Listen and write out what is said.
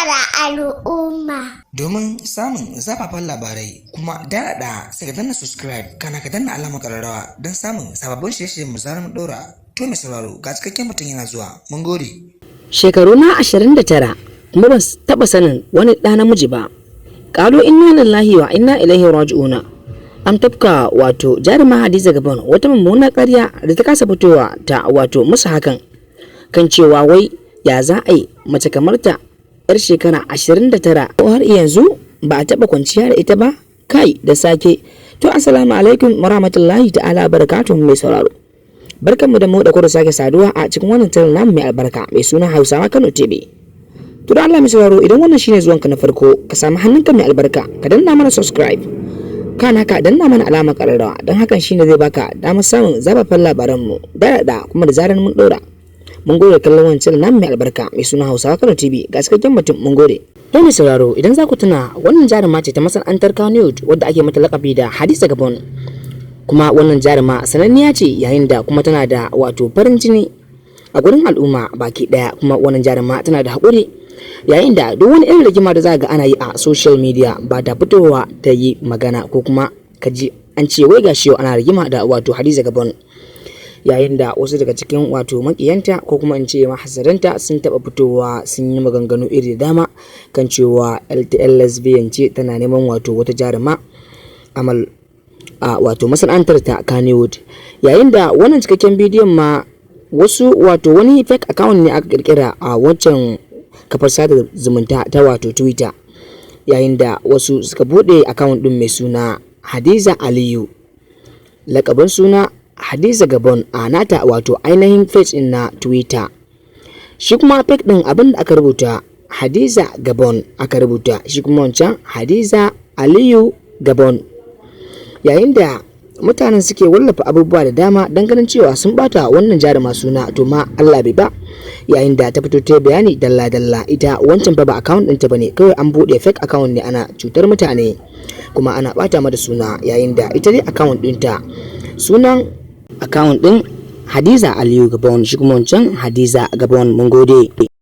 Tashar al'umma. Domin samun zafafan labarai kuma daɗaɗa, sai ka danna subscribe, kana ka danna alamar ƙararrawa don samun sababbin shirye-shiryen mu zarar mun ɗora. To mai sauraro, ga cikakken mutum yana zuwa. Mun gode. Shekaru na 29 kuma ban taɓa sanin wani ɗa namiji ba. Ƙalu inna lillahi wa inna ilaihi raji'una. An tafka wato jaruma Hadiza Gabon wata mummunar ƙarya da ta kasa fitowa ta wato musu hakan, kan cewa wai ya za a yi mace kamar ta yar shekara 29 ko har yanzu ba a taɓa kwanciya da ita ba? Kai da sake. To, assalamu alaikum warahmatullahi ta'ala barakatuhu. Mai sauraro, barkanmu da mu da da sake saduwa a cikin wannan channel namu mai albarka mai suna Hausawa Kano TV. To, da Allah mai sauraro, idan wannan shine zuwanka na farko, ka samu hannunka mai albarka ka danna mana subscribe, kana ka danna mana alamar kararrawa, don hakan shine zai baka damar samun zafafan labaranmu da da kuma da zarar mun dora. Mun gode kallon wancan namu mai albarka mai suna Hausawa Kano TV. Ga cikakken mutum, mun gode. To mai sauraro, idan za ku tuna, wannan jaruma ce ta masana'antar Kannywood wadda ake mata lakabi da Hadiza Gabon. Kuma wannan jaruma sananniya ce, yayin da kuma tana da wato farin jini a gurin al'umma baki daya. Kuma wannan jaruma tana da haƙuri, yayin da duk wani irin rigima da za ga ana yi a social media ba ta fitowa ta yi magana, ko kuma ka ji an ce wai gashi yau ana rigima da wato Hadiza Gabon. Yayin da wasu daga cikin wato makiyanta, ko kuma in ce mahasaranta, sun taɓa fitowa sun yi maganganu iri da dama kan cewa LTL lesbian ce, tana neman wato wata jaruma amal a wato masana'antar ta Kannywood. Yayin da wannan cikakken bidiyon ma wasu wato wani fake account ne aka kirkira a wancan kafar sada zumunta ta wato Twitter, yayin da wasu suka bude account din mai suna Hadiza Aliyu, lakabin suna Hadiza Gabon, a nata wato ainihin page din na Twitter. Shi kuma fake din, abin da aka rubuta Hadiza Gabon aka rubuta, shi kuma wancan Hadiza Aliyu Gabon. Yayin da mutanen suke wallafa abubuwa da dama don ganin cewa sun bata wannan jaruma suna, to ma Allah bai ba, yayin da ta fito ta bayani dalla dalla, ita wancan fa ba account ɗinta bane, kawai an buɗe fake account ne ana cutar mutane kuma ana bata mata suna, yayin da ita dai account ɗinta, sunan account ɗin Hadiza Aliyu Gabon, shi kuma wancan Hadiza Gabon. Mun gode.